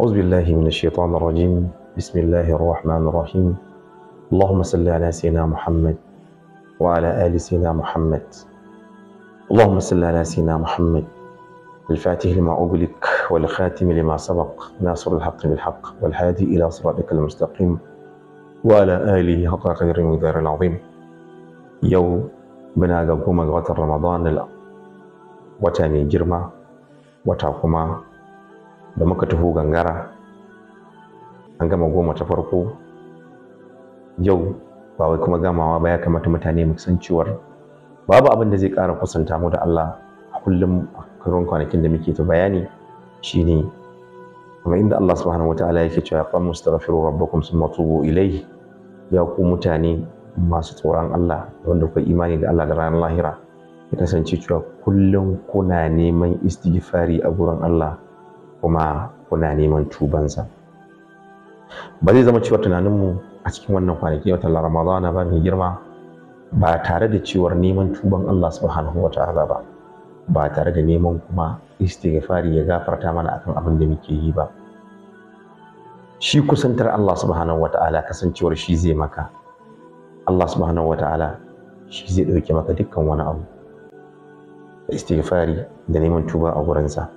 أعوذ بالله من الشيطان الرجيم. بسم الله الرحمن الرحيم. اللهم صل على سيدنا محمد وعلى آل سيدنا محمد. اللهم صل على سيدنا محمد الفاتح لما أغلق والخاتم لما سبق ناصر الحق بالحق والهادي إلى صراطك المستقيم وعلى آله حق قدر المقدار العظيم. يوم muna ga 10 ga watan Ramadan, wata mai girma, wata kuma da muka taho gangara, an gama 10 ta farko. Yau ba wai kuma gamawa ba, ya kamata mutane mu san cewar babu abin da zai ƙara kusanta mu da Allah a kullum a karon kwanakin da muke ta bayani shine kuma inda Allah subhanahu wataala yake cewa fa mustaghfiru rabbakum summa tubu ilayhi. Ya ku mutane masu tsoron Allah da wanda kuka imani da Allah da ranar lahira, ya kasance cewa kullum kuna neman istighfari a gurin Allah kuma kuna neman tubansa. Ba zai zama cewa tunaninmu a cikin wannan kwanaki watan Ramadana ba mai girma ba tare da cewar neman tuban Allah subhanahu wataala ba, ba tare da neman kuma istighfari ya gafarta mana akan abin da muke yi ba. Shi kusantar Allah subhanahu wataala kasancewar shi zai maka, Allah subhanahu wataala shi zai ɗauke maka dukkan wani abu da istighfari da neman tuba a gurinsa.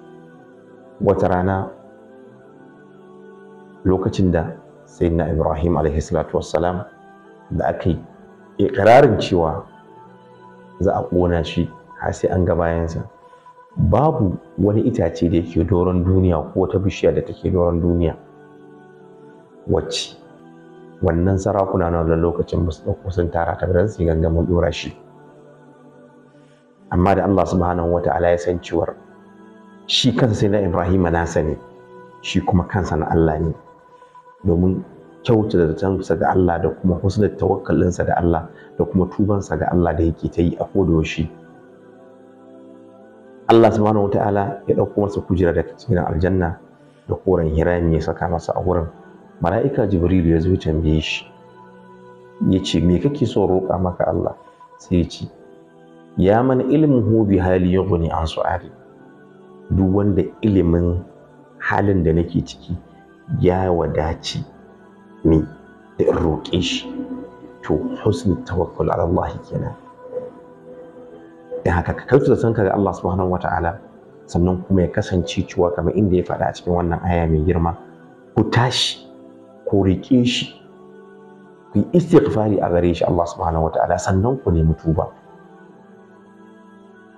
Wata rana lokacin da Sayyidina Ibrahim alaihi salatu wassalam da aka yi iƙirarin cewa za a ƙona shi har sai an ga bayansa, babu wani itace da yake doron duniya ko wata bishiya da take doron duniya wacce wannan sarakuna na wannan lokacin ba su ɗauko sun tara ta don su gangamin ɗora shi. Amma da Allah subhanahu wa ta'ala ya san cewar shi kansa sai na Ibrahim nasa ne, shi kuma kansa na Allah ne, domin kyauta da zatonsa ga Allah da kuma husnul tawakkalinsa da Allah da kuma tubansa ga Allah da yake ta yi a kodayaushe. Allah subhanahu wa ta'ala ya ɗauko masa kujera daga cikin aljanna da koren hirami ya saka masa a wurin. Mala'ika Jibrilu ya zo tambaye shi, ya ce me kake so roƙa maka Allah? Sai ya ce ya man ilmuhu bi hali yughni an su'ali, duk wanda ilimin halin da nake ciki ya wadaci ni da in roƙe shi, to husnul tawakkul ala Allah kenan. Dan haka ka kauce sanka ga Allah subhanahu wata'ala, sannan kuma ya kasance cewa kamar inda ya faɗa a cikin wannan aya mai girma, ku tashi ku riƙe shi, ku yi istighfari a gare shi Allah subhanahu wata'ala, sannan ku nemi tuba.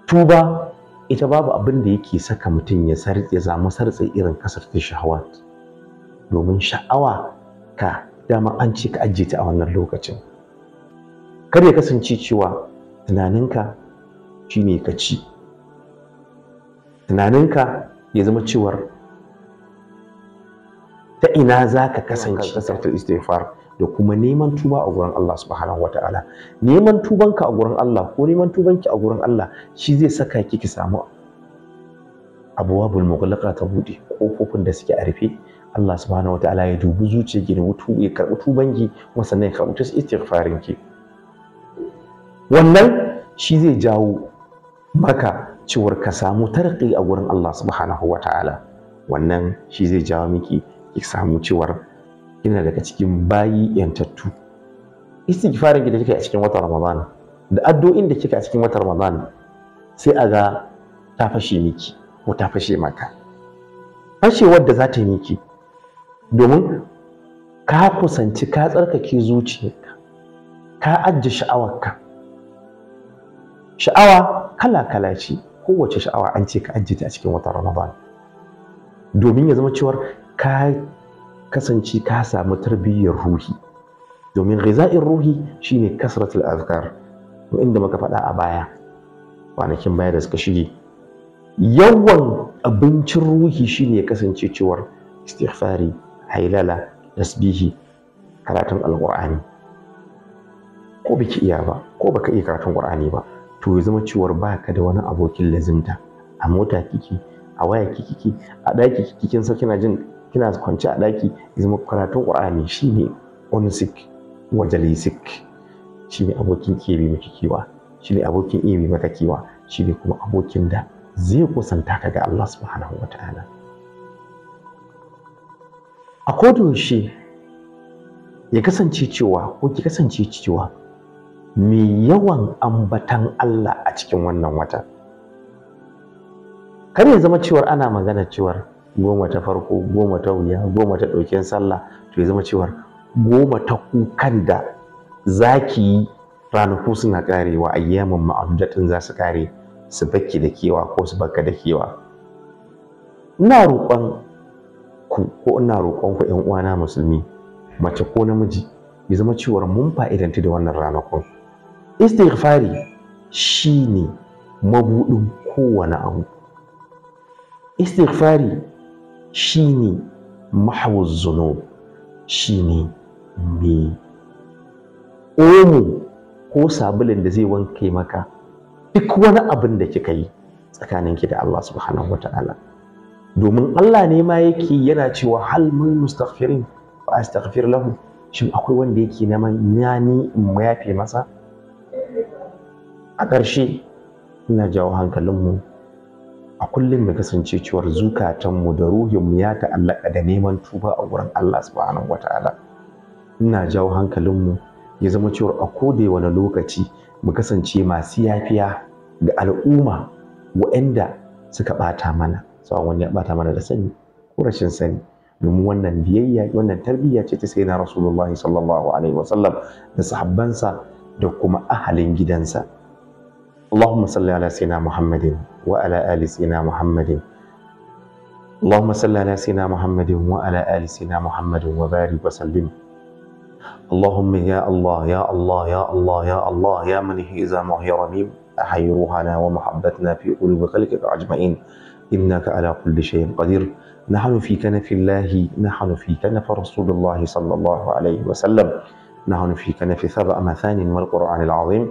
Tuba ita babu abin da yake saka mutum ya samu sartse irin kasarta shahawat, domin sha'awa ka dama an ce ka ajiye ta a wannan lokacin. Kar ya kasance cewa tunaninka shine ka ci, tunaninka ya zama cewar ta ina za ka kasance kasarta istighfar da kuma neman tuba a gurin Allah subhanahu wata'ala. Neman tubanka a gurin Allah ko neman tubanki a gurin Allah shi zai saka ki ki samu abwabul mughlaqa ta bude, kofofin da suke a rufe. Allah subhanahu wata'ala ya dubi zuciyarki da ya karbi tubanki kuma sannan ya karbi istighfarinki. Wannan shi zai jawo maka cewar ka samu tarqi a gurin Allah subhanahu wata'ala. Wannan shi zai jawo miki ki samu cewar kina daga cikin bayi yantattu. Istighfarin da kika yi a cikin watan Ramadan da addu'o'in da kika a cikin watan Ramadan sai a ga ta fashe miki ko ta fashe maka. Fashewar da za ta yi miki domin ka kusanci, ka tsarkake zuciyarka, ka ajiye sha'awarka. Sha'awa kala-kala ce, kowace sha'awa an ce ka ajiye ta a cikin watan Ramadan domin ya zama cewar ka kasance ka samu tarbiyyar ruhi, domin ghiza'in ruhi shine kasratul azkar, inda muka faɗa a baya kwanakin baya da suka shige. Yawan abincin ruhi shine ya kasance cewar istighfari, hailala, tasbihi, karatun alqur'ani. Ko biki iya ba ko baka iya karatun qur'ani ba, to ya zama cewar baka da wani abokin lazimta. A mota kike, a waya kike, a ɗaki kike, kin san kina jin kina kwance a ɗaki, ya zama karatun qur'ani shine unsik wa jalisik, shine abokin kebe miki kewa, shine abokin iya maka kewa, shine kuma abokin da zai kusanta ka ga Allah subhanahu wataala. A kodayaushe ya kasance cewa ko ki kasance cewa mai yawan ambatan Allah a cikin wannan wata. Kar ya zama cewar ana magana cewar 10 ta farko, 10 ta wuya, 10 ta ɗaukin sallah, to ya zama cewar 10 ta kukan da zaki yi ranaku suna karewa, ayyamin ma'adudatin za su kare, su bakki da kewa ko su bakka da kewa. Ina roƙon ku ko ina roƙon ku ƴan uwana musulmi, mace ko namiji, ya zama cewar mun fa'idantu da wannan ranakun. Istighfari shine mabuɗin kowane abu. Istighfari shine mahawuz zunub, shine mai omo ko sabulin da zai wanke maka duk wani abin da kika yi tsakaninki da Allah subhanahu wata'ala. Domin Allah ne ma yake yana cewa hal min mustaghfirin fa astaghfir lahu, shin akwai wanda yake neman ni in yafe masa? A ƙarshe ina jawo hankalinmu a kullum mu kasance cewar zukatanmu da ruhinmu ya ta'allaka da neman tuba a wurin Allah subhanahu wata'ala. Ina jawo hankalinmu ya zama cewar a koda wani lokaci mu kasance masu yafiya ga al'umma waɗanda suka ɓata mana, tsawon wani ya ɓata mana da sani ko rashin sani. Domin wannan biyayya, wannan tarbiyya ce ta sayyidina Rasulullahi sallallahu alaihi wasallam da sahabbansa da kuma ahalin gidansa. Allahumma salli ala sayyidina Muhammadin wa ala ali sayyidina Muhammadin. Allahumma salli ala sayyidina Muhammadin wa ala ali sayyidina Muhammadin wa barik wa sallim. اللهم يا الله يا الله يا الله يا الله يا من إذا ما هي رميم أحي روحنا ومحبتنا في قلوب خلقك أجمعين إنك على كل شيء قدير. نحن في كنف الله، نحن في كنف رسول الله صلى الله عليه وسلم، نحن في كنف 7 مثاني والقرآن العظيم،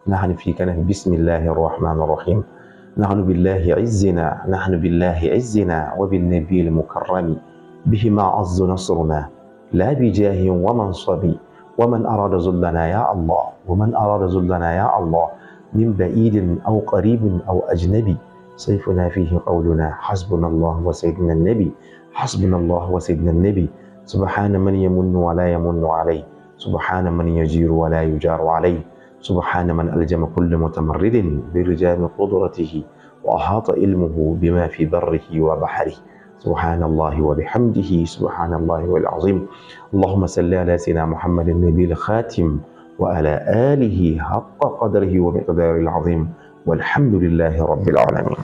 نحن في كنف بسم الله الرحمن الرحيم. نحن بالله عزنا، نحن بالله عزنا وبالنبي المكرم، بهما عز نصرنا لا بجاه ومنصب. ومن أراد ذلنا يا الله، ومن أراد ذلنا يا الله من بعيد أو قريب أو أجنبي، سيفنا فيه قولنا حسبنا الله وسيدنا النبي، حسبنا الله وسيدنا النبي. سبحان من يمن ولا يمن عليه، سبحان من يجير ولا يجار عليه، سبحان من ألجم كل متمرد برجام قدرته وأحاط علمه بما في بره وبحره. سبحان الله وبحمده، سبحان الله والعظيم. اللهم صل على سيدنا محمد النبي الخاتم وعلى آله حق قدره ومقداره العظيم، والحمد لله رب العالمين.